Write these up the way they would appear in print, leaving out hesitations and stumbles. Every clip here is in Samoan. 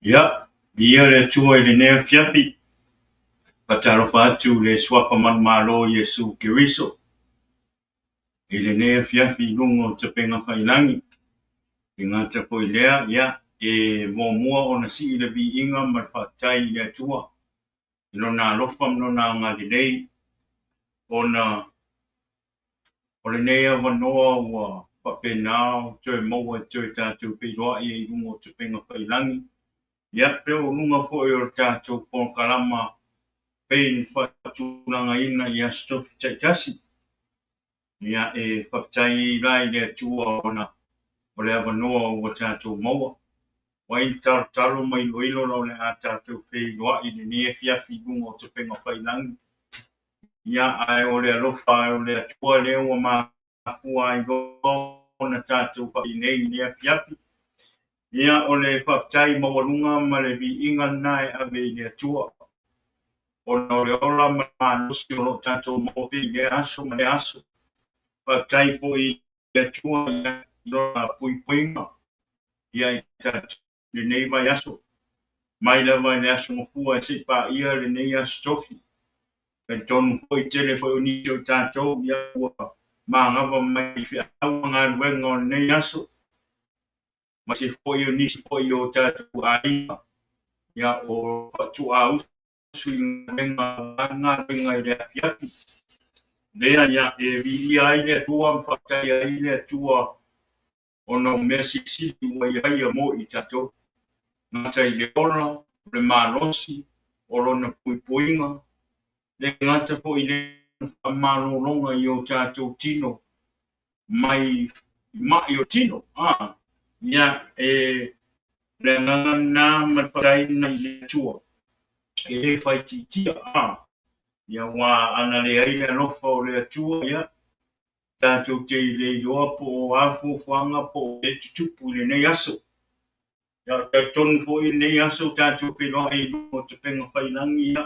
Ia, viia le Atua i lenei afiafi. Faatalofa atu i le Suafa Manumalo o Iesu Keriso i lenei afiafi i luga o Tapegafailagi. E gata foi i lea, ia, e muamua ona sii le viiga ma le faafetai i le Atua i Lona alofa ma Lona agalelei ona o lenei avanoa ua faapena ona toe maua e toe tatou feiloai ai i luga o Tapegafailagi, ia pe o luga foi o le tatou polokalama pei ona faatulagaina i Aso Tofi taitasi. Ia, e faafetai ai la i le Atua ona o le avanoa ua tatou maua. Ua i talotalo ma iloilo la o le a tatou feiloai i lenei afiafi i luga o Tapegafailagi. Ia, ae o le alofa o le Atua lea ua mafua ai loa ona tatou faapenei i lenei afiafi. Ia, o le faafetai maualuga ma le viiga lena e ave i le Atua, ona o le ola ma le malosi o lo o tatou maua pea i lea aso ma lea aso. Faafetai foi i le Atua i Lona puipuiga ia i tatou i lenei vaiaso, mai lava i le Aso Gafua se i paia lenei Aso Tofi. Talitonu foi, tele foi o nisi o tatou ia ua manava mai i feau ma galuega o lenei aso, aemaise foi o nisi foi o tatou aiga ia o faatuausu i galuega aua galuega i le afiafi. Lea ia e viia ai le Atua ma faafetaia ai le Atua ona o mea silisili ua ia faia mo i tatou. Gata i le ola, o le malosi, o lona puipuiga, le gata foi i lona faamalologa i o tatou tino mai i ma'i o le tino. A, ia, e, le agaga lena ma le faafetai lena i le Atua, e le faaitiitia. A, ia, aua ana leai le alofa o le Atua, ia, Tatou te le iloa po o a fuafuaga po o mea tutupu i lenei aso. Ia, talitonu foi i lenei aso tatou feiloai i luga o Tapegafailagi, ia,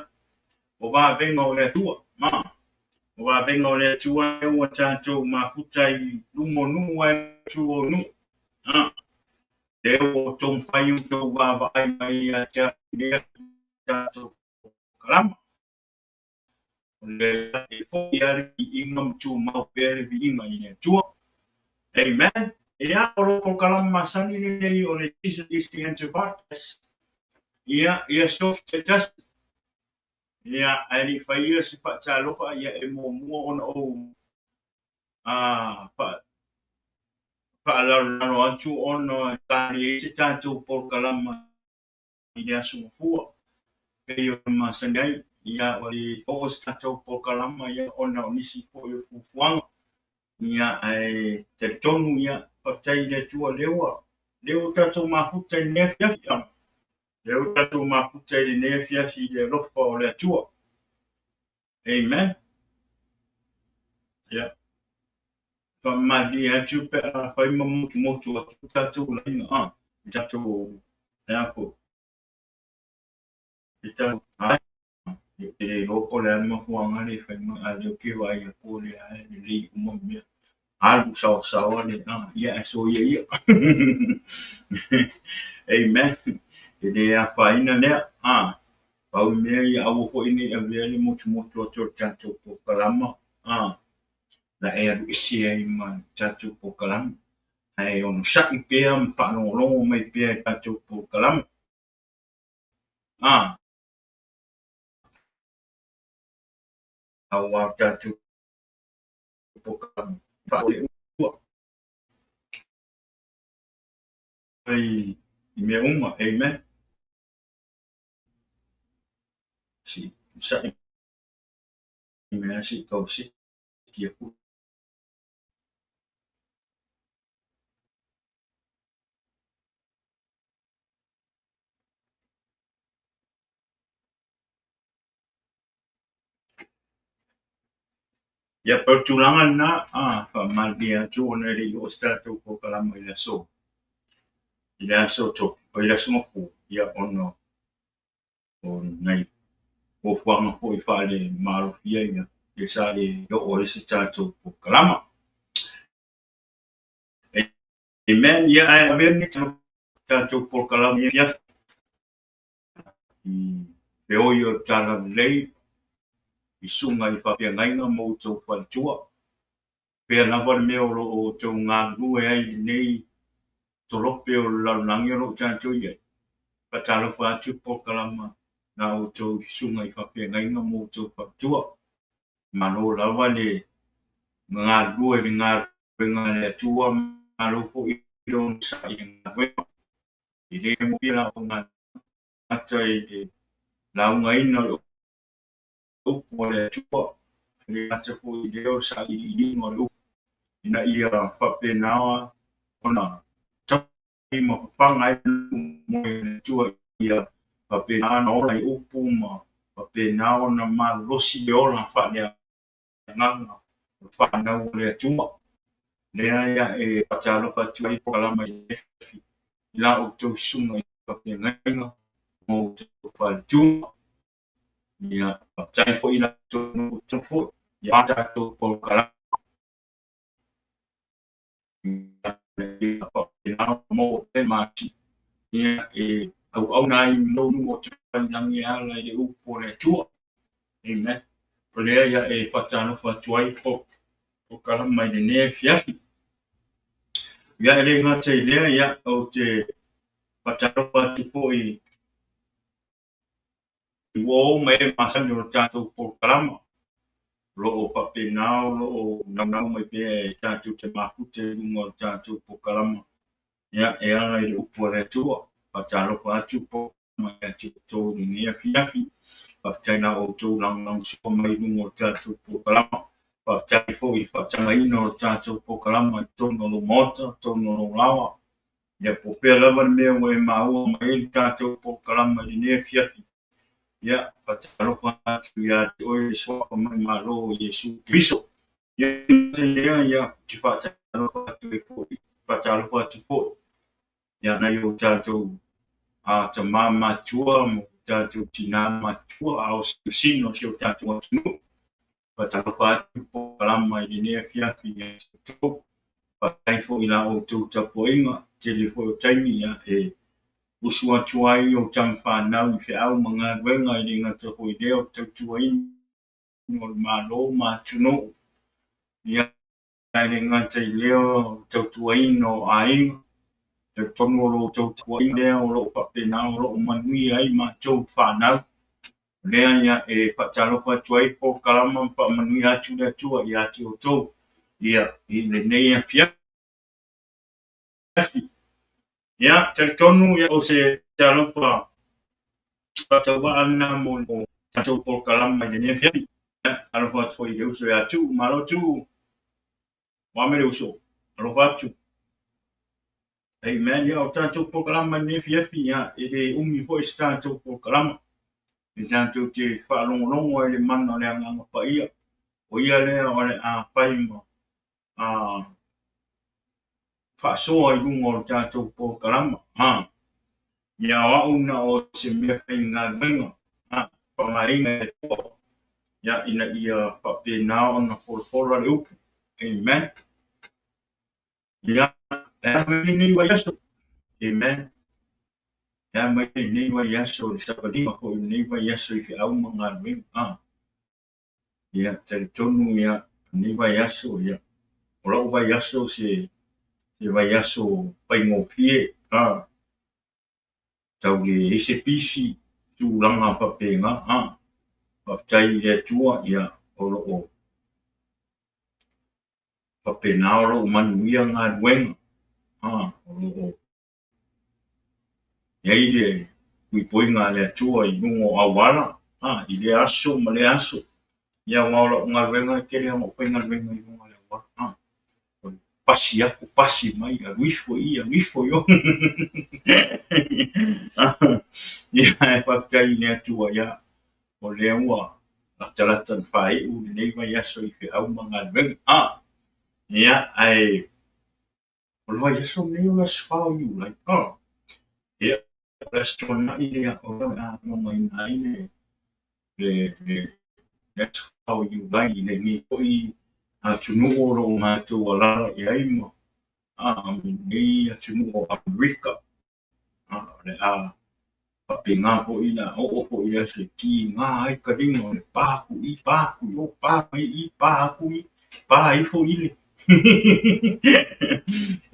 o vavega o le Atua. Ma, o vavega o le Atua lea ua tatou mafuta i luma o nuu ae tua o nuu. A, lea ua outou mafai ona outou vaavaai mai ia te au i lea tatou polokalama. O lea e foi lava le viiga ma tumau pea le viiga i le Atua. Amen. Ia, o lou polokalama masani lenei o le Jesus is the Answer Podcast. Ia, ia soft taitasi. Ia, ae le i faia se faatalofa, ia e muamua ona ou faalalolalo atu ona sa leai se tatou polokalama i le Aso Gafua, pei ona masani ai, ia ua le oo se tatou polokalama ia ona o nisi foi o fuafuaga. Ia ae talitonu ia faafetai i le Atua lea ua lea ua tatou mafuta i lenei afiafi. Lea ua tatou mafuta i lenei afiafi i le alofa o le Atua. Amen. Ia. Faamalie atu pe a fai ma motumotu atu tatou laina, a, i tatou, e a foi, i tatou, a, ou te le iloa po o le a le mafuaaga lea e fai mai, a o lea ou te vaai atu o lea e lelei uma mea. Alu saoasaoa le, a, ia ae soia ia. Amen. E le afaina lea, a, pau le mea ia aua foi ne i avea le motumotu atu o le tatou polokalama, a, la e alu ese ai ma le tatou polokalama, ae onosai pea ma faalogologo mai pea i tatou polokalama. A, aua o tatou polokalama faaoleua i mea uma. Amen. Si, onosai mea se i tau seki aku. Ia, pei o le tulaga lena, a, faamalie atu ona e le i oo se tatou polokalama i le aso, i le aso Tofi, o i le aso Gafua, ia ona o nai fuafuaga foi faalemalofia ia, ia sa le oo ai se tatou polokalama. Amen. Ia, ae avea lenei tatou polokalama i afiafi. i feoi o le Talalelei i susuga i faafeagaiga ma outou faletua. Pea lava le mea o lo o outou galulue ai i lenei tolope o le lalolagi o lo o tatou i ai. Faatalofa atu le polokalama na outou susuga i faafeagaiga ma outou faletua. Malo lava le galulue i le galuega a le Atua, malo foi le onosai i le galuega. E le faigofie la outou gata i le laugaina o le upu a le Atua, e le gata foi i lea o le sailiiliga o le upu, ina ia faapena ona taumafai ma fafaga ai le moe o le Atua, ia faapena ona ola i upu ma faapena ona malolosi le ola faaleagaga o le fanau a le Atua. Lea ia e faatalofa atu ai polokalama i le i la outou susuga i faafeagaiga ma outou faletua. Ia, faafetai foi i la outou nuu foi, ia a tatou polokalama. Ia faapena ona maua pea malosi, ia e auauna ai ma nuu o te faiilagi e ala i le upu a le Atua. Amen. O lea ia e faatalofa atu ai polokalama i lenei afiafi. Ia e le gata i lea, ia ou te faatalofa atu foi i uo ma e masani o le tatou polokalama, o lo o faapena o lo o naunau mai pea e tatou te mafute i luga o le tatou polokalama, ia e ala i le upu a le Atua. Faatalofa atu polokalama ia te outou i lenei afiafi. Faafetai na outou lagolagosua mai i luga o le tatou polokalama. Faafetai foi i le faatagaina o le tatou polokalama i totonu o lou maota, totonu o lou laoa. Ia po o fea lava le mea ua e maua mai ai le tatou polokalama i lenei afiafi, ia, faatalofa atu ia te oe le suafa manumalo o Iesu Keriso. Ia, lea, ia, ou te faatalofa atu ai foi, faatalofa atu foi ia nai o tatou tamā matua ma o tatou tinā matua, a o sinosino o si o tatou atunuu. Faatalofa atu polokalama i lenei afiafi ia te outou. Faafetai foi i la outou tapuaiga, tele foi o taimi ia e usu atu ai o tama fanau i feau ma galuega e le gata foi i lea o le tautuaina o le Malo ma atunuu. Ia e le gata i lea o le tautuaina o aiga, talitonu o lo outou tapuaiga lea o lo o faapena o lo o manuia ai matou fanau. O lea ia e faatalofa atu ai polokalama ma faamanuia atu le Atua ia te outou ia i lenei afiafi. Ia, talitonu ia o se talofa faatauvaa lena mo le tatou polokalama i lenei afiafi. Ia, alofa atu foi i le uso ia Tuu, malo Tuu. Ua me le uso, alofa atu. Amen. Ia, o tatou polokalama i lenei afiafi, ia, e le umi foi se tatou polokalama. E tatou te faalogologo ai i le mana o le Agaga Paia. O ia lea o le a fai ma faasoa i luga o le tatou polokalama. Ia, o au na o se mea faigaluega, faaaogaina e le Atua, ia, ina ia faapena ona folafola le upu. Amen. Ia, e a mai lenei vaiaso? Amen. E a mai lenei vaiaso i le savaliga foi o lenei vaiaso i feau ma galuega. Ia, talitonu ia, lenei vaiaso, ia, o lau vaiaso se vaiaso faigofie, tau le i se pisi, tulaga faapena, faafetai i le Atua, ia, o lo o faapena o lo o manuia galuega, o lo o i ai le puipuiga a le Atua i luga o auala, i lea aso ma lea aso. Ia, aua o lau galuega e tele lava ona ou faigaluega i luga o le auala. O le pasi atu, pasi mai, alu ifo i i, alu ifo i o. Ia, e faafetai i le Atua, ia, o lea ua latalata ona faaiu lenei vaiaso i feau ma galuega. Ia, ae o le vaiaso lenei o le aso 4 o Iulai. Ia, o le aso Tuanai lea o lea o le a logoina ai le aso 4 o Iulai i lenei foi atunuu o lo o matou alaala i ai ma lenei atunuu o Amerika. O le a Faapena foi le a oo foi i le aso e tiga ai ka lima o le pa aku i, pa aku i o, pa mai i, pa aku i, pa ifo i le.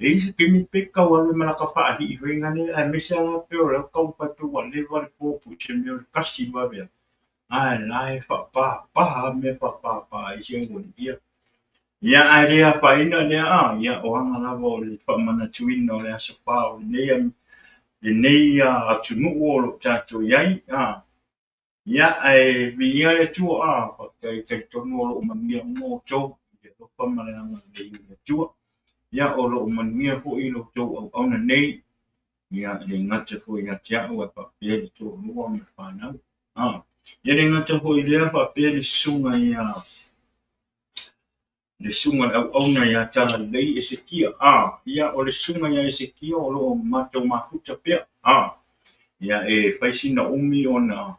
E i ai se taimi pe tau alu ai ma lata faalii foi lena, aemaise lava la pei o lea ua taumafai pei ua leva le po po o se mea o le tasi le vaveao, ae la e faapapa lava mea e faapapa ai si aualii ia. Ia ae le afaina lea a, ia o aga lava o le faamanatuina o le aso fa o lenei lenei atunuu o lo o tatou i ai a. Ia ae viia le Atua a, faafetai e talitonu o lo o manuia uma outou i le alofa ma le agalelei o le Atua. Ia o lo o manuia foi lo outou auauna nei, ia e le gata foi ia te au ae faapea le toalua ma le fanau a. Ia le gata foi i lea faapea le susuga ia le susuga i le auauna ia Talalelei Esekia. A, ia, o le susuga ia Esekia o lo o matou mafuta pea. A, ia, e fai sina umi ona,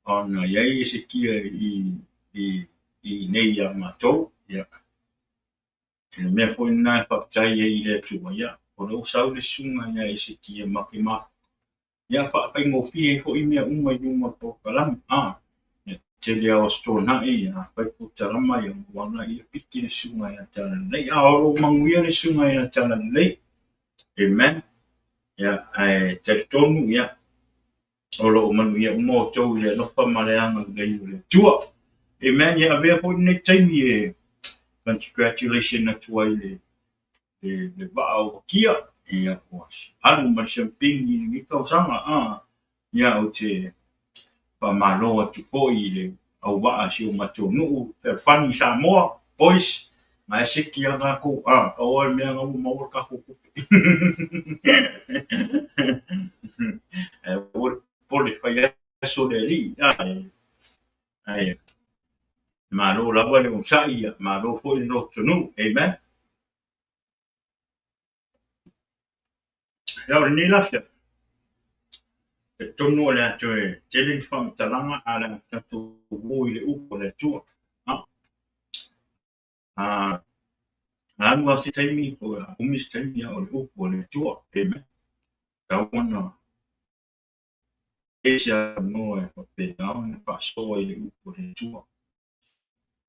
ona i ai Esekia i, i, i inei ia matou. Ia, o le mea foi lena e faafetai ai i le Atua, ia, o lea ua sau le susuga ia Esekia ma te mafuta. Ia faafaigofie ai foi mea uma i luga o le polokalama. A, ia tele lava o aso Toonai, a fai polokalama, ia ua ala ia piki le susuga ia Talalelei. A o lo o manuia le susuga ia Talalelei. Amen. Ia, ae talitonu, ia, o lo o manuia uma outou i le alofa ma le agalelei o le Atua. Amen. Ia avea foi lenei taimi e congratulation atu ai i le le vaa o Vakia, ia, ua alu ma le siampini i lenei tausaga, a, ia, ou te faamalo atu foi i le auvaa a si o matou nuu, Fealofani Samoa, boys, na e seki lava tatou, a, pau lava le mea na ua maua le tatou tupe. Ae aua le popole, fai aso le alii, a, ae malo lava le onosai, ia, malo foi le lotonuu, amen. Ia, o lenei la afiafi, talitonu o le a toe tele ni faamatalaga a o le a tatou o i le upu a le Atua. A alu lava se taimi, po o le a umi se taimi, ia o le upu a le Atua. Amen. Tau ona e se avanoa e faapena ona faasoa i le upu a le Atua.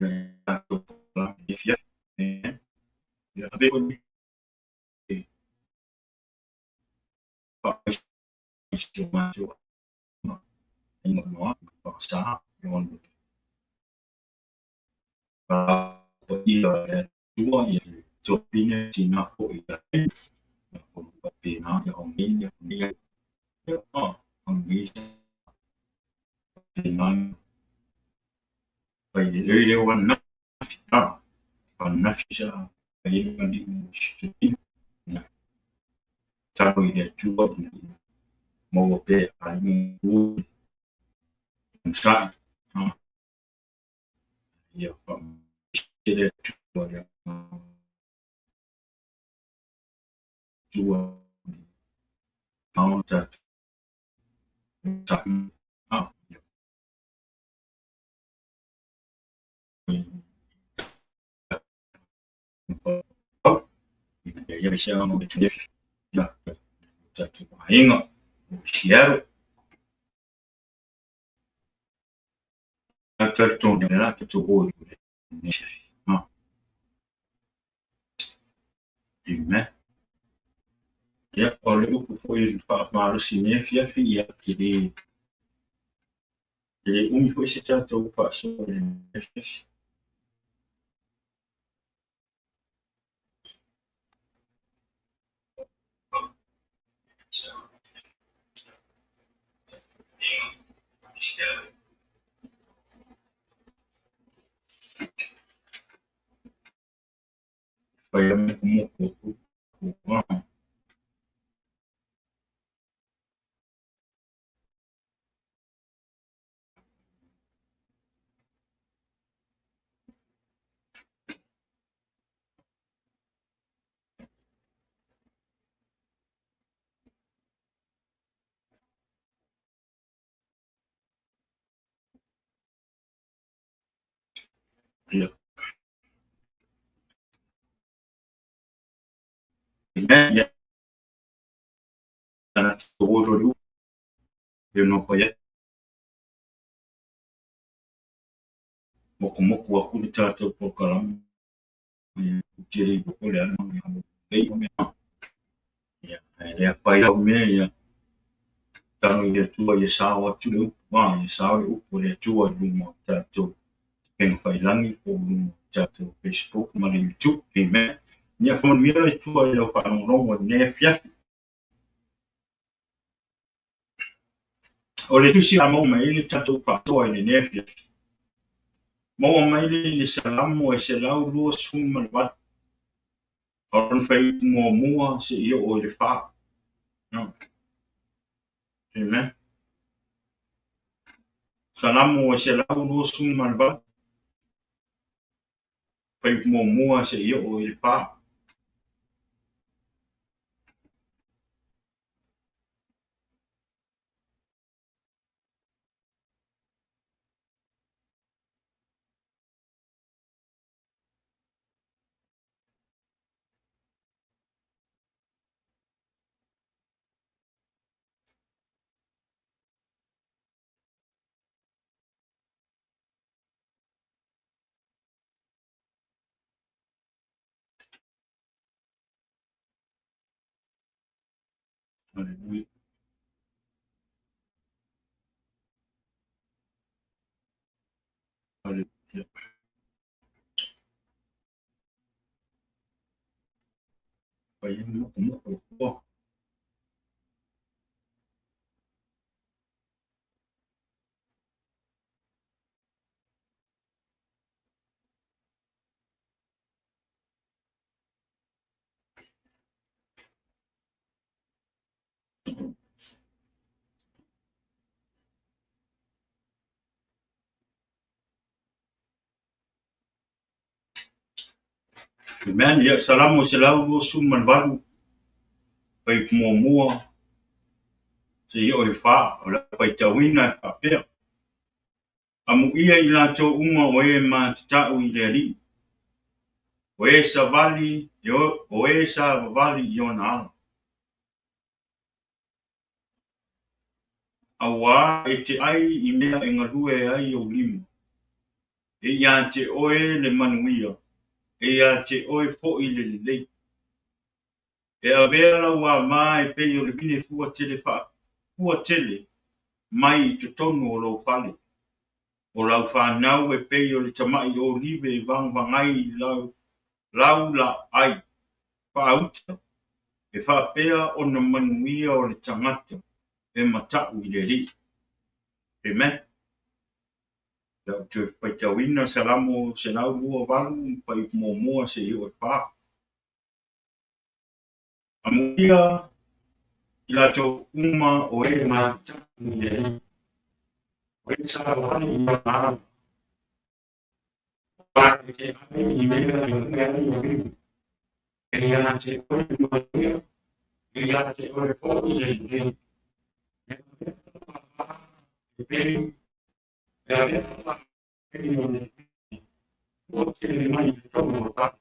Ia tatou afiafi. Amen. Ia avea foi Talo i le Atua ina ia maua pea aiga ui onosai ia faamaise le Atua le Atua ma tatou onosai. Aiga o Seattle. Talitonu le tatou o i lenei afiafi. Amen. Ia, o le upu foi e faamalosi i lenei afiafi, ia, e le umi foi se tatou faasoa i lenei afiafi. Fai a mokomoko o Ia. Amen. Ia. Pei ona ou fai atu, motumotu atu le tatou polokalame, ou te le iloa po o le a le manuia. Ia, ae le afaina lau mea, ia tatalo i le Atua ia sao atu le upu, a, ia sao le upu a le Atua i luma o tatou upega failagi po o luma o tatou Facebook ma le YouTube. Amen. Ia faamanuia le Atua i lau faalogologo i lenei afiafi. O le tusi a maua mai ai le tatou faasoa i lenei afiafi, maua mai le i le Salamo e 128, o lona fuaiupu muamua seia oo i le fa. Amen. Salamo e 128, fuaiupu muamua seia oo i le fa. Aleluia. Aleluia. Fai ai mokomoko o. Amen. Ia, Salamo 128, fuaiupu muamua seia oo i le fa, o le a faitauina e faapea, Amuia i latou uma o e matatau i le Alii, o e savali, o e savavali i ona ala. Auā e te ʻai i mea e galue ai ou lima, e iā te oe le manuia, e iā te oe foʻi le lelei. E avea lau āmā e pei o le vine fua tele fua tele mai i totonu o lou fale. O lau fanau e pei o le tamaʻi olive e vagavagai i lau laʻai faauta, e faapea ona manuia o le tagata e mataʻu i le Alii. Amen. Ia ou toe faitauina Salamo 128 fuaiupu muamua seia oo i le fa. Amuia i latou uma o e matatau i le Alii, o e savavali i ona ala. Aua e te ai i mea e galue ai ou lima, e iā te oe le manuia, e iā te oe foʻi le lelei. E avea lau āmā e pei, e avea lau āmā e pei o le vine fua tele mai i totonu o lou fale.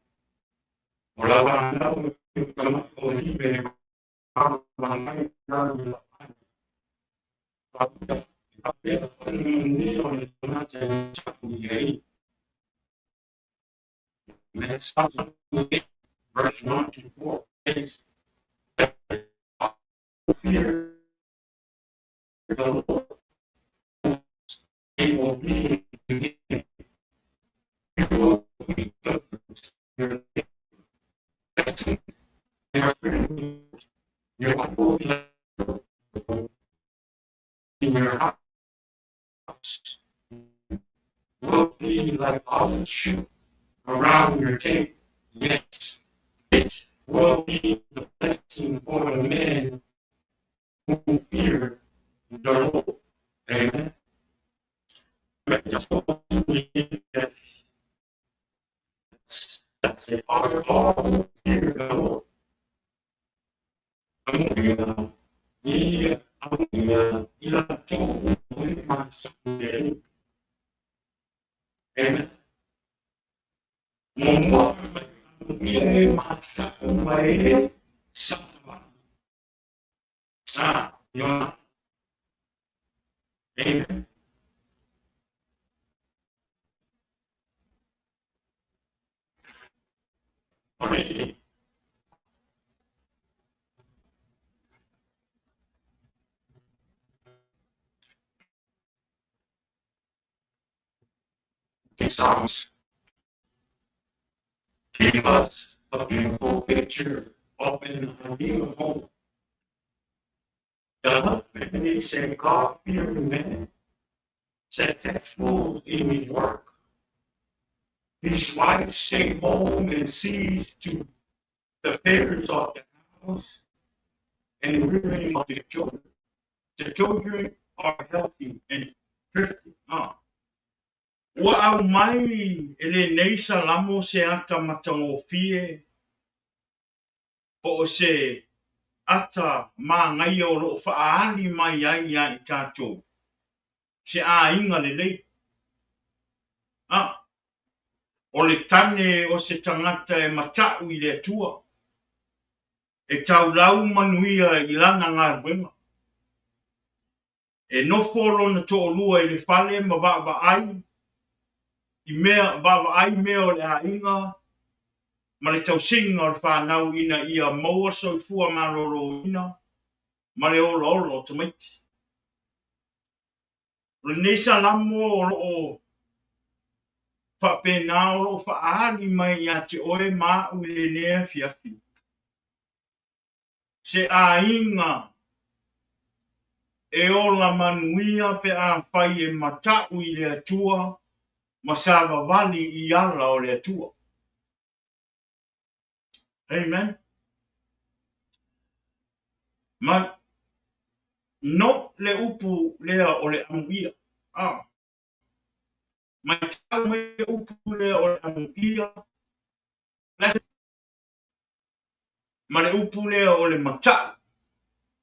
O lau fanau e pei o tamaʻi olive e vagavagai i lau laʻai faauta, e faapea ona manuia o le tagata e mataʻu i le Alii. Amen. Psalms 128, verse 1 to 4 says, Fear the Lord, stay obedient to him. You will reap the fruits of your blessings. They are your life will be in your house will be like olive shoot around your table. Yes, this will be the blessing for the men who fear the Lord. Amen. That's it. All who fear the Lord. Amuia, ia, amuia, i latou o e mataʻu i le Alii. Amen. Muamua amuia e mataʻu ma e savavali. Ah, i ona. Amen. Already. The Psalms give us a beautiful picture of an ideal home. The husband is a God-fearing man, successful in his work. His wife stays home and sees to the affairs of the house and the rearing of the children. The children are healthy and thrifty. Ah. Ua aumai e lenei Salamo se ata matagofie po o se ata māgaia o lo o faaali mai ai iā i tatou se aiga lelei. A, o le tane o se tagata e mata'u i le Atua, e taulau manuia i lana galuega. E nofo lona to'alua i le fale ma vaavaai i mea, vaavaai mea o le aiga ma le tausiga o le fanau ina ia maua le soifua maloloina ma le olaola o tamaiti. O lenei Salamo o lo o faapena o lo o faaali mai ia te oe ma a'u i lenei afiafi. Se aiga e ola manuia pe afai e mata'u i le Atua ma savavali i ala o le Atua. Amen. Ma no le upu lea o le amuia. Ah. Matau mai le upu lea o le amuia. Ma le upu lea o le mata'u,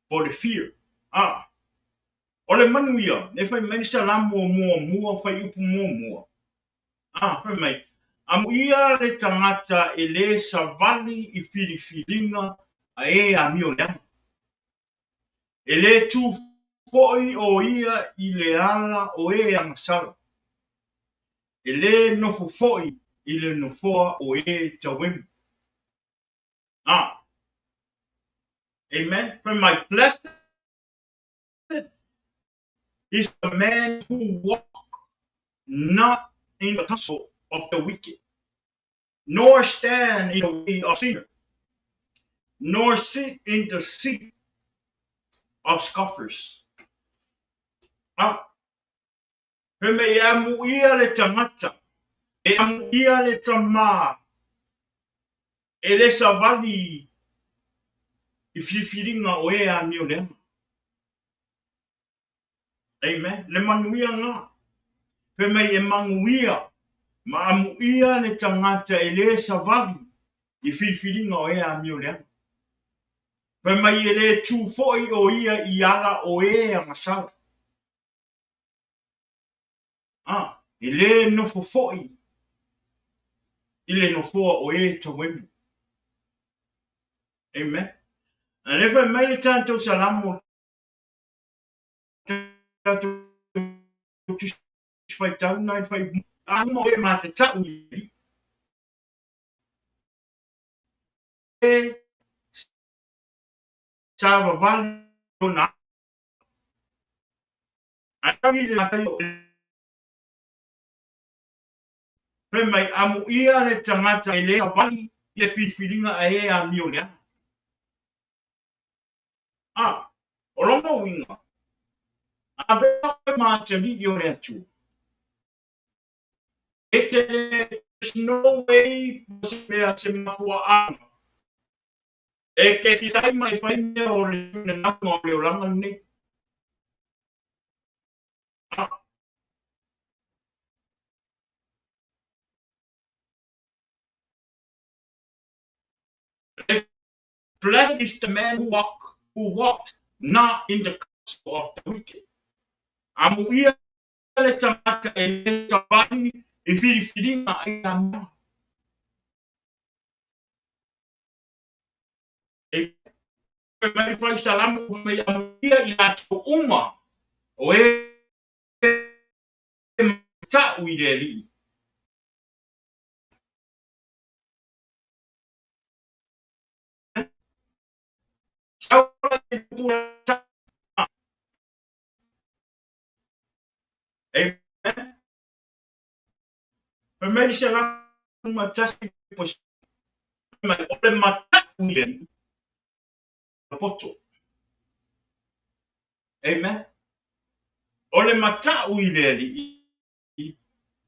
po o le fear. A. O le manuia, lea fai mai le Salamo muamua, fuaiupu muamua. A, fai mai, Amuia le tagata e lē savali i filifiliga a e amioleaga. E lē tu foi o ia i le ala o e agasala. E lē nofo foi i le nofoa o e tauemu. Ah. Amen. Fai mai, Blessed is the man who walk not in the counsel of the wicked, nor stand in the way of sinners, nor sit in the seat of scoffers. Ah. Fai mai, e amuia le tagata, e amuia le tamā, e le savali i filifiliga o e amioleaga. Amen. Le manuia lena. Fai mai e manuia ma amuia le tagata e le savali i filifiliga o e amioleaga. Fai mai e le tu foi o ia i ala o e agasala. Ā, e lē nofo foi i le nofoa o e tauemu. Amen. A lea fai mai le tatou Salamo, tatou Tusi Faitau na i le fai, a uma o e ma te ta'u i le Alii. E savavali ona Fai mai, amuia le tagata e lē savali i le filifiliga a e amioleaga. A, o lona uiga, avea oe ma atalii o le Atua. E te le, there's no way po se mea se mafuaaga e te fia ma e fai mea o le finagalo o le olaga lenei. Blessed is the man who walk, who walks not in the counsel of the wicked. Amuia le tagata e le savali i filifiliga ai a mea. E mai fai Salamo mai amuia i latou uma o e. mata'u i le Alii. Amen. Fai mai le 101 mai, o le mata'u i le Alii poto. Amen. O le mata'u i le Alii,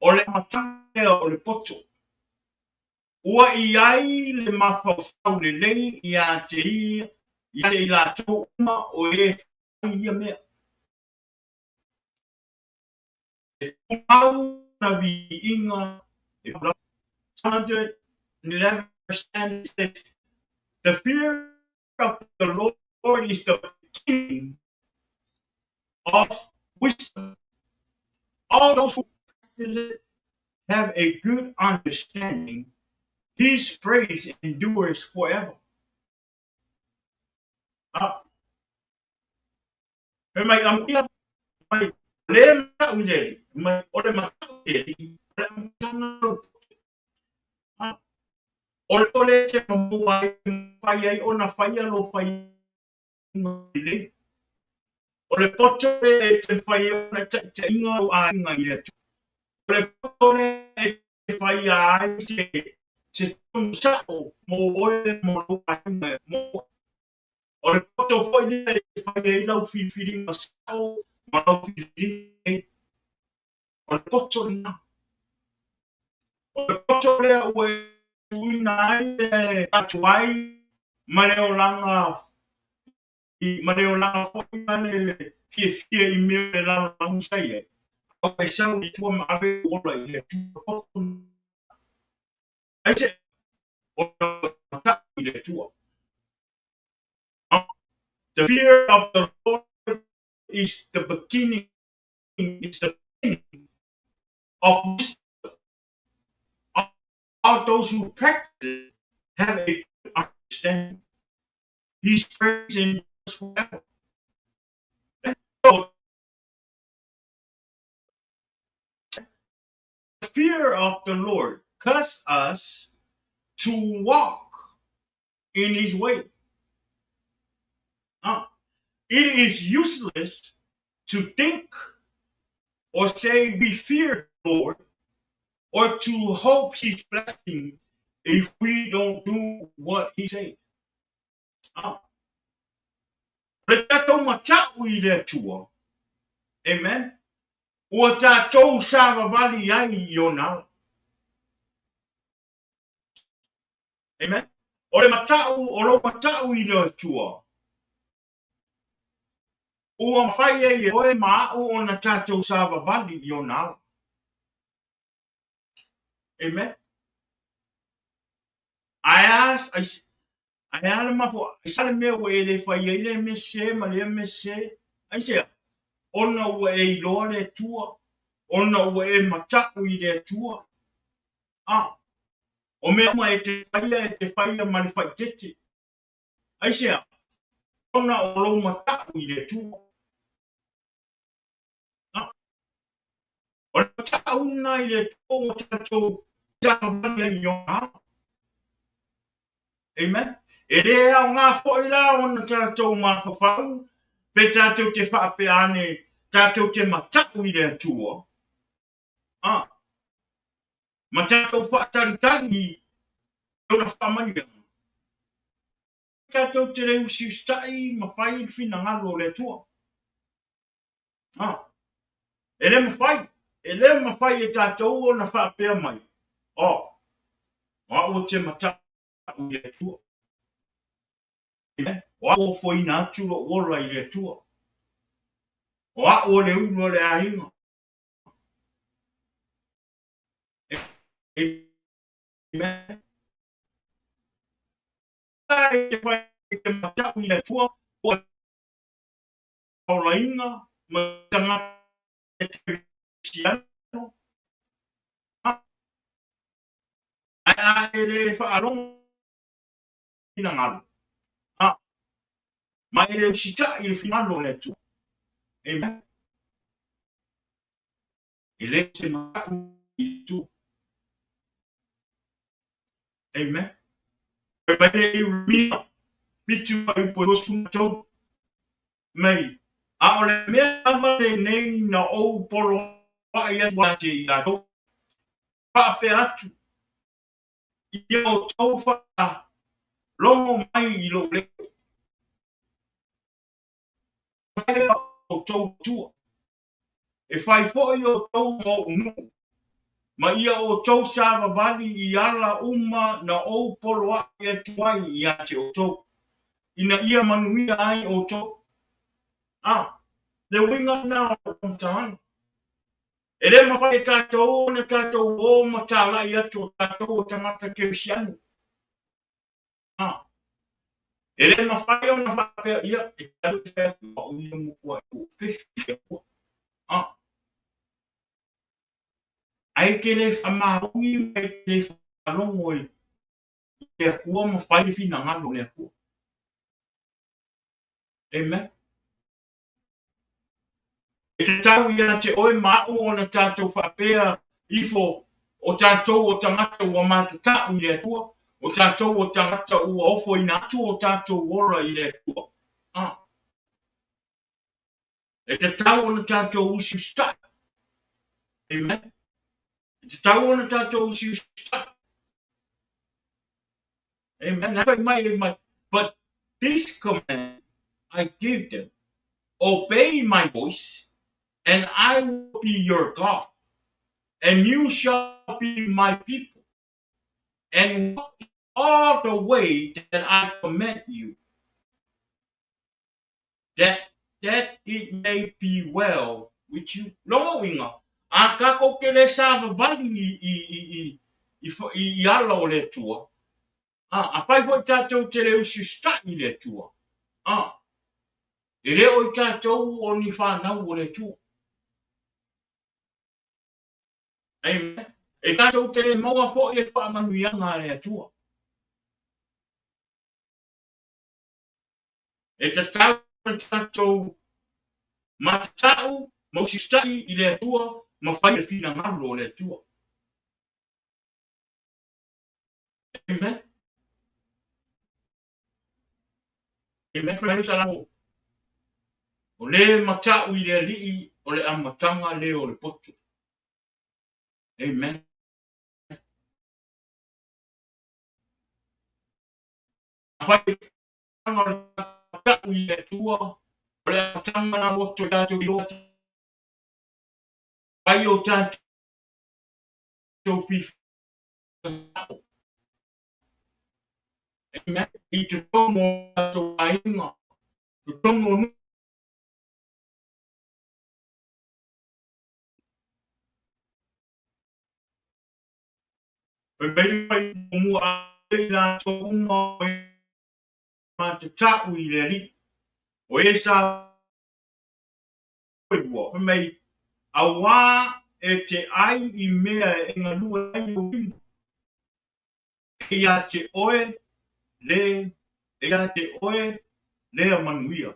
o le amataga o le poto. Ua i ai le mafaufau lelei ia te ia, ia te i latou uma o e fai ia mea. E tumau na viiga e 111 verse 10 says, the fear of the Lord is the beginning of wisdom. All those who practice it have a good understanding. His praise endures forever. Ah. Fai mai amuia mai le mata'u i le Alii, mai o le mata'u i le Alii, o le amataga o le poto. Ah. O le poto lea e te maua ai, mafai ai ona faia lou faiga lelei. O le poto lea e te mafai ai ona taitaiga lou aiga i le Atua. O le poto lea e te faia ai se se tonu sa'o mo oe mo lou aiga mo O le poto foi lea e fai ai lau filifiliga sa'o ma lau filifiliga. O le poto lena. O le poto lea ua e tuuina ai le atu ai ma le olaga ma le olaga foi ma le fiafia i mea o le lalolagi sa i ai. A ua e sau i tua ma ave lou ola i le Atua poto aisea o le mata'u i le Atua. The fear of the Lord is the beginning is the beginning of wisdom. All those who practice it have a good understanding. His praise endures forever. So, the fear of the Lord causes us to walk in his way. It is useless to think or say we fear the Lord or to hope his blessing if we don't do what he says. Le tatou mata'u i le Atua. Amen. Ua tatou savavali ai i ona ala. Amen. O le mata'u, o lou mata'u i le Atua. Ua mafai ai e oe ma a'u ona tatou savavali i ona ala. Amen. Ae a, ae a le mafuaaga, aisea le mea ua e le fai ai lea mea sese ma lea mea sese? Aisea? Ona ua e iloa le Atua, ona ua e mata'u i le Atua. A, o mea uma e te faia, e te faia ma le faaeteete. Aisea? Ona o lou mata'u i le Atua. A, o le mata'u lena i le Atua ua tatou savavali ai i ona ala. Amen. E le aoga foi la ona tatou mafaufau pe tatou te faapea ane tatou te mata'u i le Atua, a, ma tatou faatalitali i lona faamanuiaga. Tatou te le usiusita'i ma fai le finagalo o le Atua. A, e le mafai, e le mafai e tatou ona faapea mai, Oh, o a'u ou te mata'u i le Atua. Amen. O a'u ua ofoina atu lo'u ola i le Atua. O a'u o le ulu o le aiga. Amen. E te fai te mata'u i le Atua, ua olaina ma tagata kerisiano, ae a e le faalogo finagalo, a, ma e le usita'i i le finagalo o le Atua. Amen. E le o se mataʻu i le Atua. Amen. Fai mai le Ieremia 7 fuaiupu e 23, mai, A o le mea lava lenei na ou poloaʻi atu ai ia i latou, faapea atu, Ia outou faalogo mai i lou leo, e fai outou Atua, e fai foi outou ma ou nuu, ma ia outou savavali i ala uma na ou poloaʻi atu ai ia te outou, ina ia manuia ai outou. A, le uiga lena o lou faamatalaga. E le mafai e tatou ona tatou o ma talai atu o tatou o tagata kerisiano. A, e le mafai ona faapea, ia, e te alu e fai atu, o au ia matuai ou fefe i le Atua. A, ae e te le faamaoni ma e te le faalogo i le Atua ma fai le finagalo o le Atua. Amen. E tatau ia te oe ma aʻu ona tatou faapea ifo o tatou o tagata ua matatau i le Atua, o tatou o tagata ua ofoina atu o tatou ola i le Atua. A. E tatau ona tatou usiusitai. Amen. E tatau ona tatou usiusitai. Amen. Fai mai, mai. But this command I give them, obey my voice, and I will be your God, and you shall be my people, and walk in all the way that I command you, that that it may be well with you. Lona uiga, a tatou te le savavali i, i, i, i, i, i, i ala o le Atua, a, afai foi tatou te le usiusitaʻi i le Atua, a, e le o i tatou o ni fanau o le Atua. Amen. E tatou te le maua foi le faamanuiaga a le Atua. E tatau ona tatou matatau ma usiusitai i le Atua ma fai le finagalo o le Atua. Amen. Amen. Fai mai Salamo, O le matau i le Alii o le amataga lea o le poto. Amen. Afai o le matau i le Atua, o le amataga na loto i tatou iloa fai o tatou filifiliga sao. Amen. I totonu o tatou aiga, totonu o nuu. Fai mai le fai muamua a i latou uma o e matatau i le Alii, o e sa lua, fai mai, auā e te ai i mea e galue ai ou lima, e ia te oe le, e ia te oe lea manuia,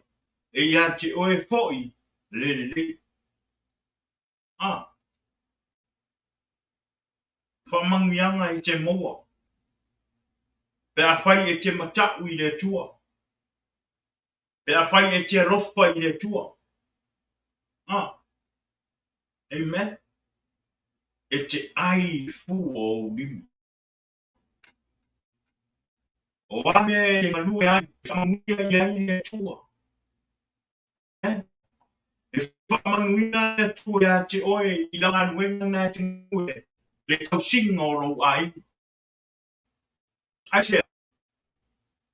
e ia te oe foi le lelei. A. Faamanuiaga e te maua pe afai e te mataʻu i le Atua, pe afai e te alofa i le Atua. A. Amen. E te ai i fua o ou lima. O a mea e te galue ai, e faamanuia i ai le Atua. Amen. E faamanuia le Atua ia te oe i lau galuega na e te galue, le tausiga o lou aiga. Aisea?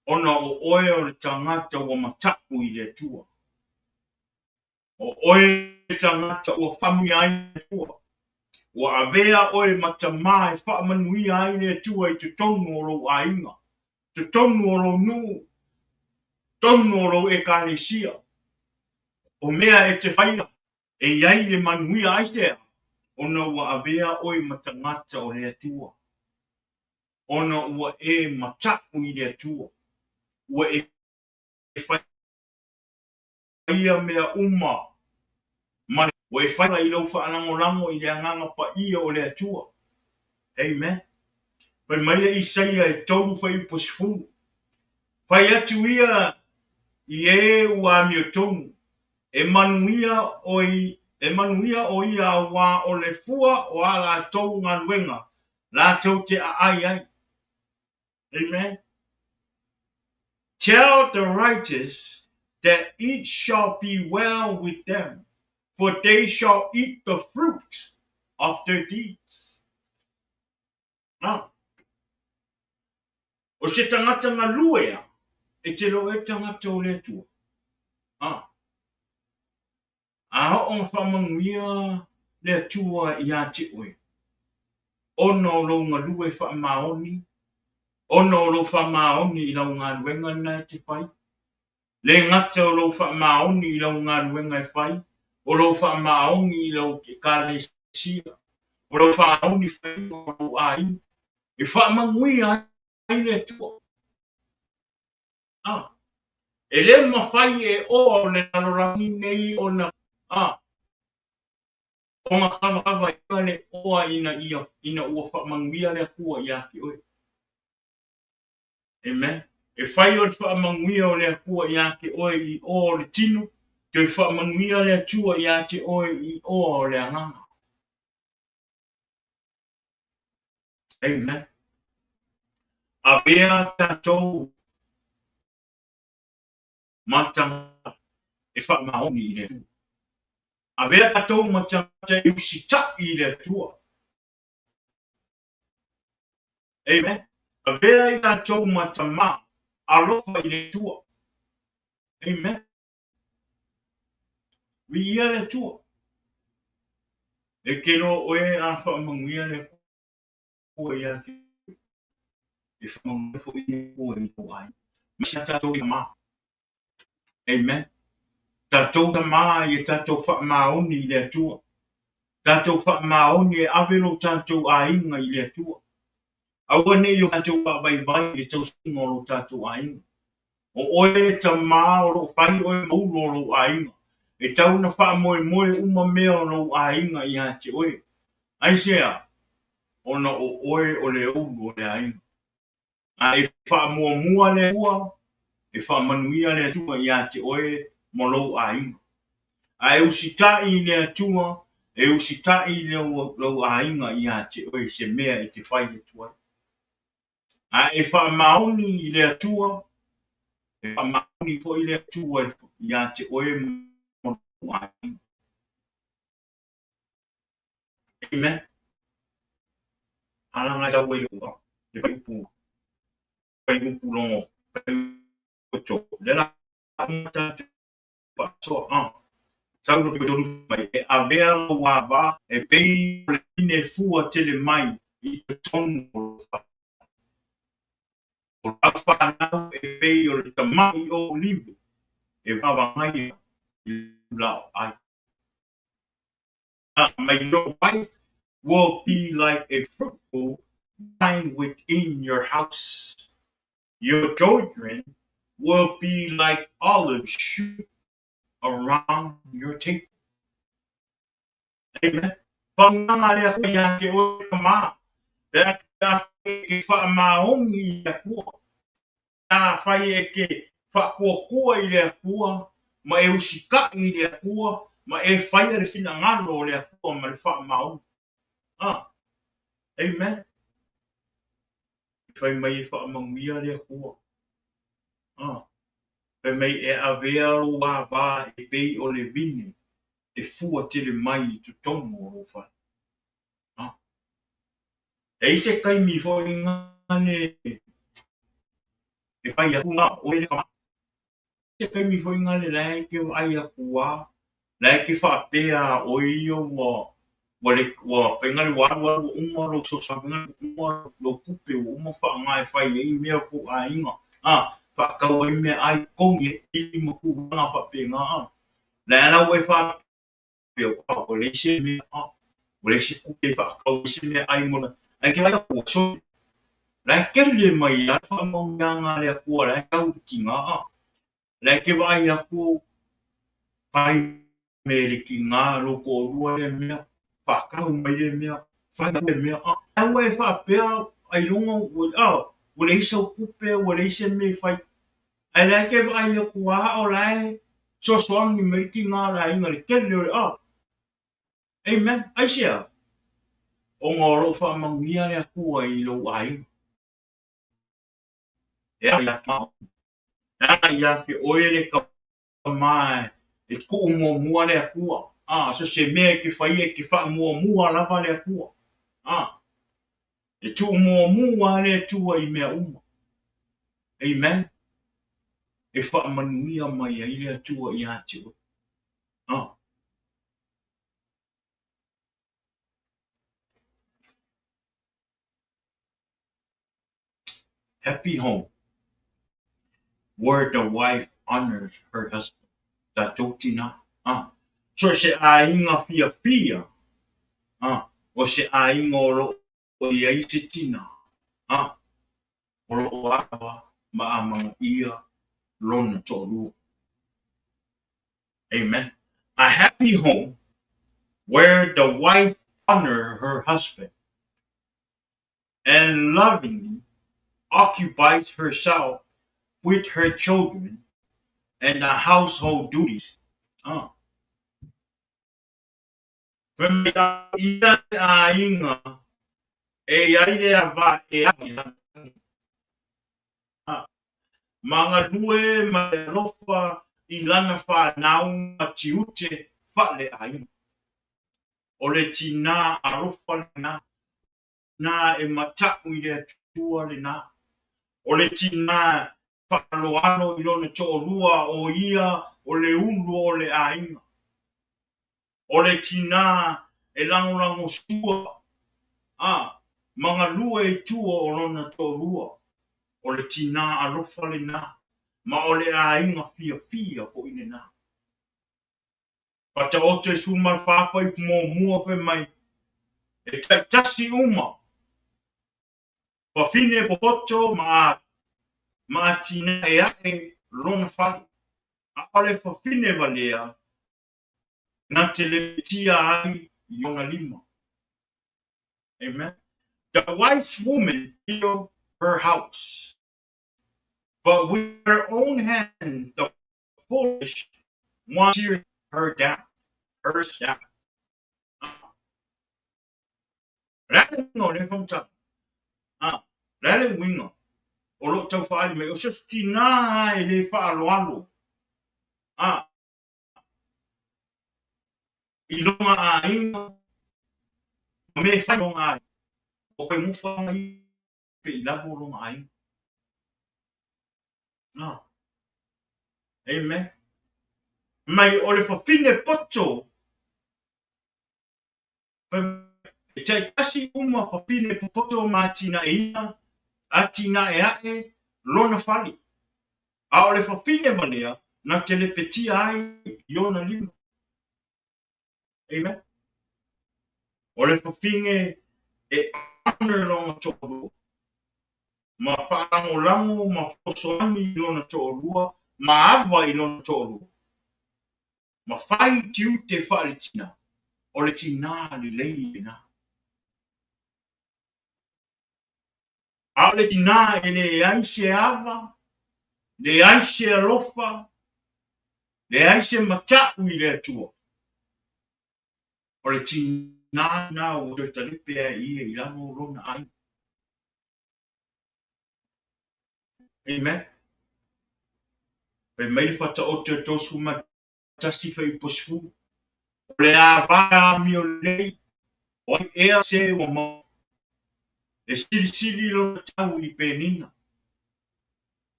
Ona o oe o le tagata ua mataʻu i le Atua. O oe le tagata ua faamanuia ai le Atua. Ua avea oe ma tamā e faamanuia ai le Atua i totonu o lou aiga, totonu o lou nuu, totonu o lou ekalesia. O mea e te faia, e i ai le manuia aisea? Ona ua avea oe ma tagata o le Atua. Ona ua e mataʻu i le Atua. Ua e faia mea uma ma le. Ua e fai i lou faalagolago i le Agaga Paia o le Atua. Amen. Fai mai le Isaia e 3 fuaiupu 10. Fai atu ia i e ua amiotonu, e manuia o e manuia o ia auā o le fua o a latou galuega latou te aai ai. Amen. Tell the righteous that it shall be well with them, for they shall eat the fruit of their deeds. Ah. O se tagata galue a, e te loa e tagata o le Atua. Ah. A oo na faamanuia le Atua iā te oe, ona o lou galue faamaoni, ona o lou faamaoni i lau galuega lena e te fai, le gata o lou faamaoni i lau galuega e fai, o lou faamaoni i lau ekalesia, o lou faamaoni faiga o lou aiga, e faamanuia ai le Atua. A. E le mafai e oa o le lalolagi nei ona a. Ona kavakava ia le oa ina ia ina ua faamanuia le Atua iā te oe. Amen. E fai o le faamanuia o le Atua iā te oe i oa o le tino, toe faamanuia le Atua iā te oe i oa o le agaga. Amen. Avea tatou ma tagata e faamaoni i le Atua. Avea tatou ma tagata e usitaʻi i le Atua. Amen. Avea i tatou ma tamā alofa i le Atua. Amen. Viia le Atua. E ke loa oe a faamanuia le Atua iā te oe, e faamanuia foi le Atua i lou aiga. Ma si a tatou tamā. Amen. Tatou tamā ia tatou faamaoni i le Atua. Tatou faamaoni e ave lo tatou aiga i le Atua. Aua ne i o tatou faavaivai i le tausiga o lo tatou aiga. O oe le tamā o lo o fai oe ma ulu o lou aiga. E tau ona faamoemoe uma mea o lou aiga iā te oe. Aisea? Ona o oe o le ulu o le aiga. A e faamuamua le Atua, e faamanuia le Atua iā te oe ma lou aiga. A e usitaʻi i le Atua, e usitaʻi lou aiga iā te oe i se mea e te fai atu ai. A e faamaoni i le Atua, e faamaoni foi le Atua iā te oe ma lou aiga. Amen. Alanga e tau ai le le fuaiupu fuaiupu logo fuaiupu le la tatou faasoa a sau le tolu mai e avea lou ava e pei o le vine fua tele mai i totonu o lou fale. O lau fanau e pei o le tamaʻi o olive e vagavagai i laoai. May your wife will be like a fruitful vine within your house. Your children will be like olive shoots around your table. Amen. Faamanuiaga le Atua iā te oe tamā, pe a fai e ke faamaoni i le Atua, pe a fai e ke faakuakua i le Atua, ma e usitaʻi i le Atua, ma e faia le finagalo o le Atua ma le faamaoni. Ah. Amen. E fai mai e faamanuia le Atua. Ah. Fai mai e avea lou ava e pei o le vine e fua tele mai i totonu o lou fale. Ah. E i se taimi foi ngale e fai atu la oe le tama. Se taimi foi ngale la e ke vaai atu a, la e ke faapea oe ia ua ua le ua fai ngale ua alu alu ua uma lou fesoasoani ua uma lou tupe ua uma faaaoga e fai ai mea o kou aiga a faatau ai meaai totogi ai pili ma tulaga faapena a. La e ala ua e faapea ua leai se mea a ua leai se tupe e faatau ai se meaai mo le ae ke vaai atu ua soli. La e tele mai lava le faamanuiaga a le Atua la e tau i le tiga a. La e ke vaai atu fai. mea e le tiga lou toalua lea mea, faatau mai lea mea, fai lea mea. A ua e faapea ailoga ua leai sau tupe, ua leai se mea e fai. Ae la e te vaai atu lava o la e fesoasoani mai le tiga o le aiga i le tele o le Amen. Aisea? Ona o lo o faamanuia le Atua i lou aiga. E ala ia te oe le tama e tuu muamua le Atua. So se mea e te faia e te faamuamua lava le Atua. E tuu muamua le Atua i mea uma. Amen. E faamanuia mai ai le Atua ia te oe. Happy home where the wife honors her husband. Tatou tina. So se aiga fiafia, o se aiga o lo o i ai se tina, o lo o ava ma amanaia lona toalua. Amen. A happy home where the wife honor her husband and lovingly occupies herself with her children and the household duties. Fai mai ia le aiga e i ai le ava e ava i lana tane. Ma galue ma le alofa i lana fanau ma tiute faaleaiga. O le tinā alofa lenā, nā e mataʻu i le Atua lenā. O le tinā faaaloalo i lona toalua o ia o le ulu o le aiga. O le tinā e lagolagosua a ma galue i tua o lona toalua. O le tinā alofa lenā, ma o le aiga fiafia foʻi lenā. Faataoto e 14 fuaiupu muamua fai mai, E taitasi uma fafine popoto ma ma atinae aʻe lona fale, ʻaʻole fafine valea na te lepetia ai i ona lima. Amen. The wise woman built her house, but with her own hand the foolish one tears her down. Hers down. O le a le uiga o lea faamatalaga? O le a le uiga o lo o tau faaali mai? O se tinā e le faaaloalo i lona aiga ma mea e fai i lona aiga, ua toe mufa ia pe i lalo o lona aiga. Amen. Mai o le fafine poto E taitasi uma fafine popoto ma atinaeina, atinae aʻe lona fale. A o le fafine valea na te lepetia ai i ona lima. Amen. O le fafine e honor lona toalua, ma faalagolago ma fesoasoani i lona toalua, ma ava i lona toalua. Ma fai tiute faaletina, o le tinā lelei lenā. A o le tinā e leai se ava, leai se alofa, leai se mataʻu i le Atua, o le tinā lenā ua toe talepe ai ia i lalo o lona aiga. Amen. Fai mai le Faataoto e 31 fuaiupu 10, O le ava amio lelei, o ai ea se ua maua, e silisili lona tau i penina.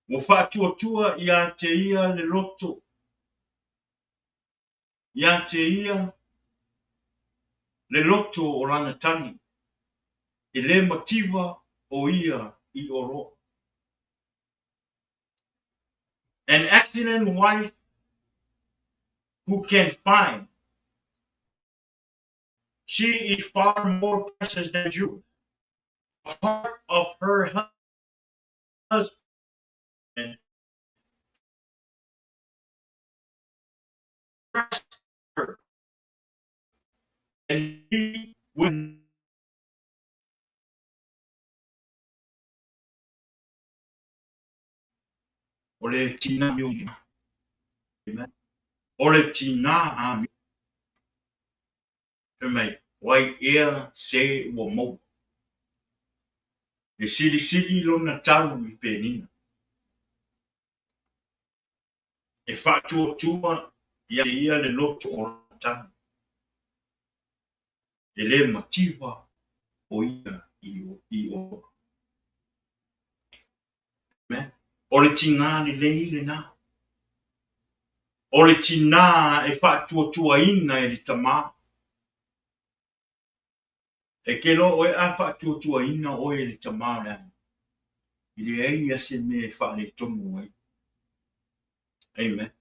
Ua faatuatua ia te ia le loto, ia te ia le loto o lana tane, e le mativa o ia i oloa. An excellent wife who can find, she is far more precious than jewels. The heart of her husband trusts her. And he will O le tinā amio. Amen. O le tinā amio. Fai mai, o ai ea se ua maua? E silisili lona tau i Penina. E faatuatua ia te ia le loto o lona tanu. E le mativa o ia i oa. Amen. O le tigā lelei lenā. O le tinā e faatuatuaina e le tamā. E ke loa oe a faatuatuaina oe e le tamā o le aiga, e leai ia se mea e faaletonu ai. Amen.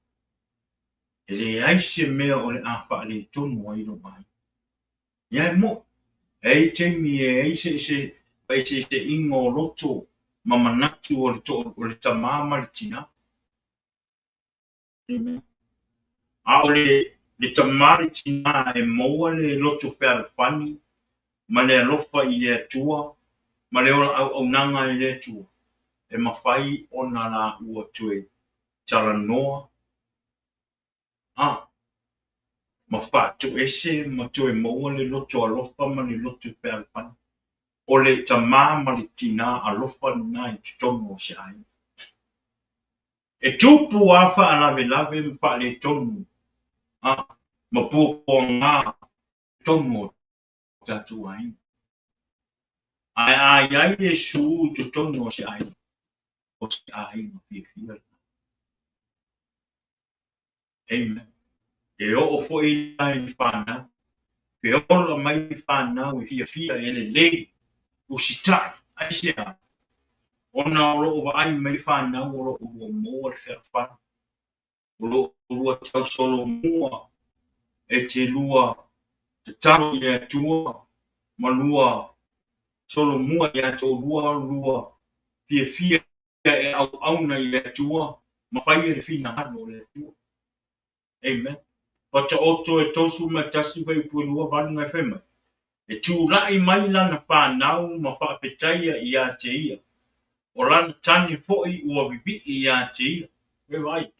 E leai se mea o le a faaletonu ai lou aiga. Ia e moʻi, e ai taimi e ai se se faaeseeseaiga o loto ma manatu o le o le tamā ma le tinā. Amen. A o le le tamā le tinā e maua le loto fealofani ma le alofa i le Atua ma le ola auaunaga i le Atua, e mafai ona lāua toe talanoa a ma faatoese ma toe maua le loto alofa ma le loto fealofani. O le tamā ma le tinā alofa lenā i totonu o se aiga. E tupu a faalavelave ma faaletonu a ma puapuaga i totonu o tatou aiga. Ae a i ai Iesu i totonu o se aiga, o se aiga fiafia lena. Amen. E oo foi la i le fanau, pe ola mai le fanau e fiafia, e lelei, usitai, aisea? Ona o lo o vaai mai le fanau o lo o lua maua le fealofani, o lo o lua tausolomua e te lua tatalo i le Atua ma lua solomua ia te oulua lua fiafia e auauna i le Atua ma faia le finagalo o le Atua. Amen. Faataoto e 31 fuaiupu e 2 8 na e fai mai, E tulai mai lana fanau ma faafetaia ia te ia, o lana tane foi ua vivii ia te ia. E vaai.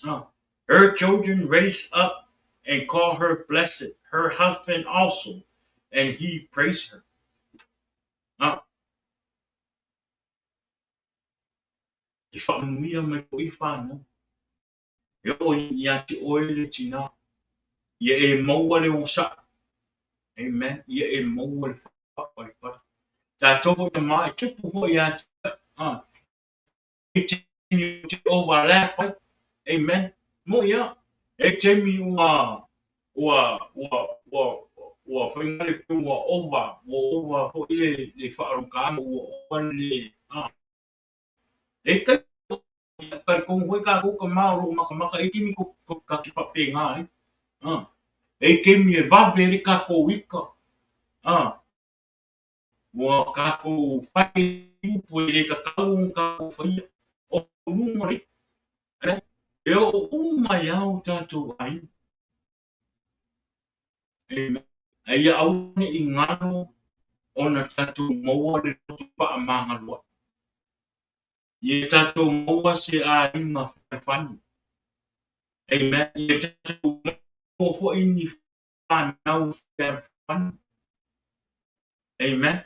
Ah. Her children raise up and call her blessed, her husband also, and he praise her. Ah. E faamanuia mai foi le whānau. E oo ia te oe le tinā. Ia e maua le onosai. Amen. Ia e maua le faapalepale. Tatou foi tamā e tupu foi ia te oe. Ah. E taimi o te overlap ai. Amen. Moni a. E taimi ua ua ua ua ua whainga le pe ua over, ua over foi le le whaalogā ma ua over le ah. E talitonu foi kākou tama o lo o makamaka e taimi tatou te faapena ai. E taimi e vave ai le kākou ika. Ua kākou fai upu e le tatau ona kākou faia o luga o le ika. E oo uma ai lava o tatou aiga. Amen. A ia aua ne i galo ona tatou maua le loto faamagaloaʻi. Ia tatou maua se aiga fealofani. Amen. Ia tatou maua foi ni fanau fealofani. Amen.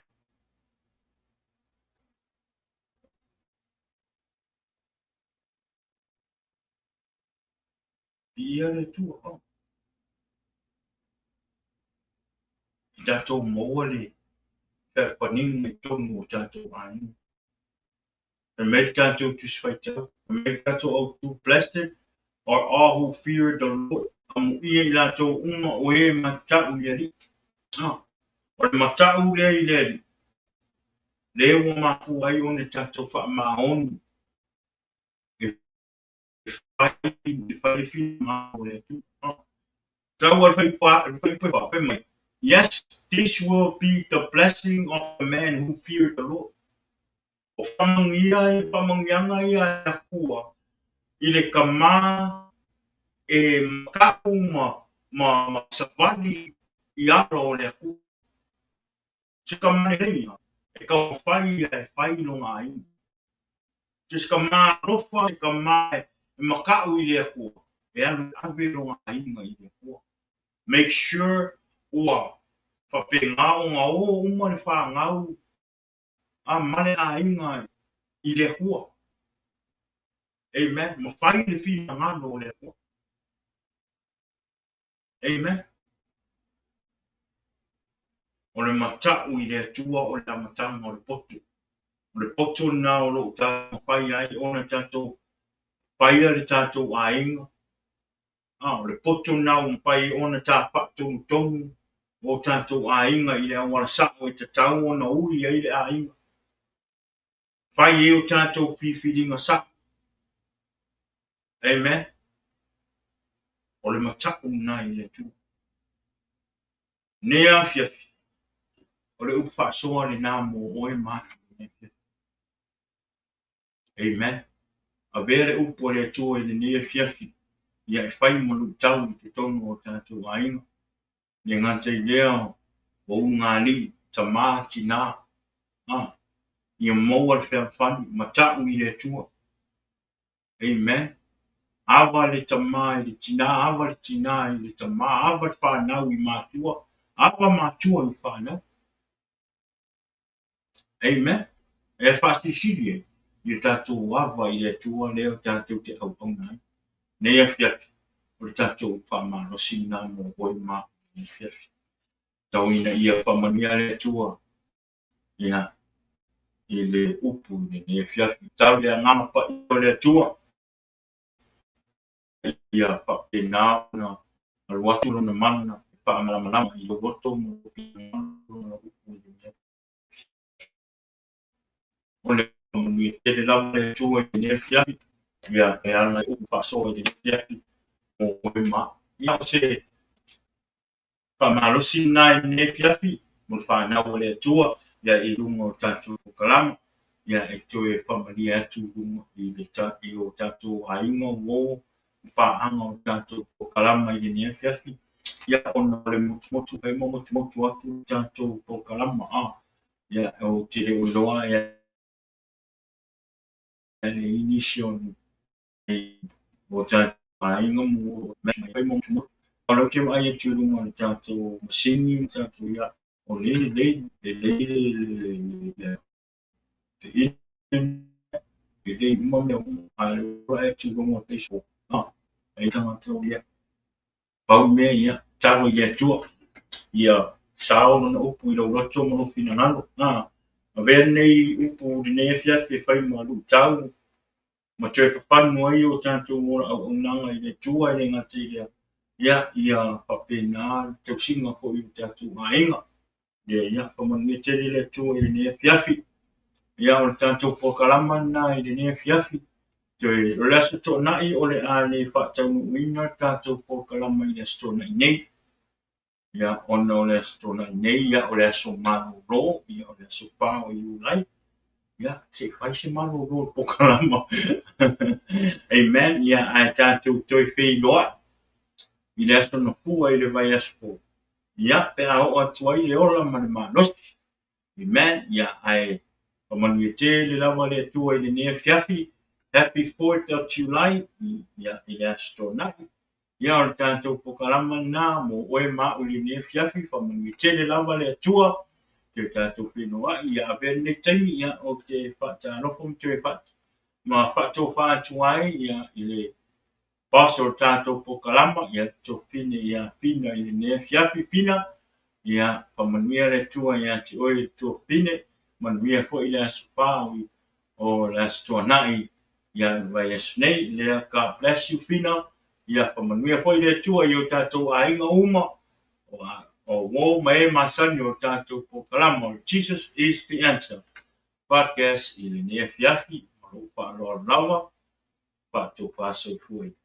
Viia le Atua, oh. I tatou maua le fealofaniga i totonu o tatou aiga. Fai mai le tatou Tusi Faitau, fai mai le tatou autu, Blessed are all who fear the Lord. Amuia i latou uma o e matau i le Alii. Ah, o le matau lea i le Alii, lea ua mafua ai ona tatou faamaoni e fai fai le finagalo o le Atua. Tau a le fuaiupu fai mai, Yes, this will be the blessing of the man who feared the Lord. O faamanuia ia, faamanuiaga ia a le Atua i le tama e mataʻu ma ma ma savali. i ala o le Atua. Se tama lelei ia e taumafai ia e fai lona aiga. Se tama alofa, se tama e mataʻu i le Atua, e alu e ave lona aiga i le Atua. Make sure ua faapena ona o uma le fanau a ma le aiga i le Atua. Amen. Ma fai le finagalo o le Atua. Amen. O le mataʻu i le Atua o le amataga o le poto. O le poto lena o lo o taumafai ai ona tatou faia le tatou aiga. A, o le poto lena ua mafai ona tapaʻu tonutonu o tatou aiga i le auala saʻo e tatau ona ui ai le aiga. Fai ai o tatou filifiliga saʻo. Amen. O le mataʻu lena i le Atua. Nei afiafi, o le upu faasoa lena mo oe ma au i lenei afiafi. Amen. Avea le upu a le Atua i lenei afiafi ia e fai ma luitau i totonu o tatou aiga. Le gata i lea o ulugalii, tama, tina, a, ia maua le fealofani, mataʻu i le Atua. Amen. Ava le tama i le tina, ava le tina i le tama, ava le fanau i matua, ava matua i fanau. Amen. E faasilisili ai i le tatou ava i le Atua lea o tatou te auauna ai. Nei afiafi, o le tatou faamalosi lena mo oe ma au i lenei afiafi. Tau ina ia faamanuia le Atua ia i le upu i lenei afiafi. Tau le agaga paia o le Atua ia faapena ona alu atu lona mana e faamalamalama i lou loto ma lou finagalo ma lau upu i lenei afiafi. O le faamanuia tele lava le Atua i lenei afiafi, ia e ala i upu faasoa i lenei afiafi mo oe ma au. Ia o se faamalosi lena i lenei afiafi mo le fanau a le Atua ia i luga o tatou polokalama ia e toe faamalie atu i luga i le i o tatou aiga uo ma paaga o tatou polokalama i lenei afiafi ia ona o le motumotu fai ma motumotu atu le tatou polokalama a ia ou te le o iloa e le i nisi o o tatou aiga mo fai ma motumotu. O lea ou te vaai atu i luga o le tatou masini ma tatou ia, o lea e lelei, lelei le le internet, lelei uma mea uma, a o lea ou vaai atu i luga o Facebook, a, e i ai tagata o ia, pau mea ia, talo i le Atua, ia sao lona upu i lou loto ma lou finagalo, a, avea lenei upu i lenei afiafi e fai ma luitau ma toe fafanu ai o tatou ola auaunaga i le Atua e le gata i lea, ia, ia faapena le tausiga foi o tatou aiga. Ia, ia, faamanuia tele le Atua i lenei afiafi. Ia, o le tatou polokalama lena i lenei afiafi. Toe, o le Aso Toonai o le a le faataunuuina le tatou polokalama i le Aso Toonai nei. Ia, ona o le Aso Toonai nei, ia, o le aso malolo, ia, o le aso 4 o Iulai. Ia, se i fai se malolo o le polokalama. Amen. Ia, ae tatou toe feiloai i le aso Gafua i le vaiaso fou. Ia, pe a oo atu ai le ola ma le malosi. Amen. Ia, ae faamanuia tele lava le Atua i lenei afiafi. Happy 4th of July, ia, i le Aso Toonai. Ia, o le tatou polokalama lena mo oe ma au i lenei afiafi. Faamanuia tele lava le Atua. Toe tatou feiloai, ia avea lenei taimi, ia, ou te faatalofa ma toe faat ma faatofa atu ai, ia, i le boss o le tatou polokalama, ia, Tofine ia Fina i lenei afiafi. Fina, ia, faamanuia le Atua ia te oe le Tofine, manuia foi le aso 4 o le Aso Toonai ia le vaiaso nei. Lea, God bless you Fina. Ia faamanuia foi le Atua i o tatou aiga uma o uo ma e masani o tatou polokalama o Jesus is the Answer Podcast i lenei afiafi. Ma lou faaaloalo lava, faatofa soifua ia.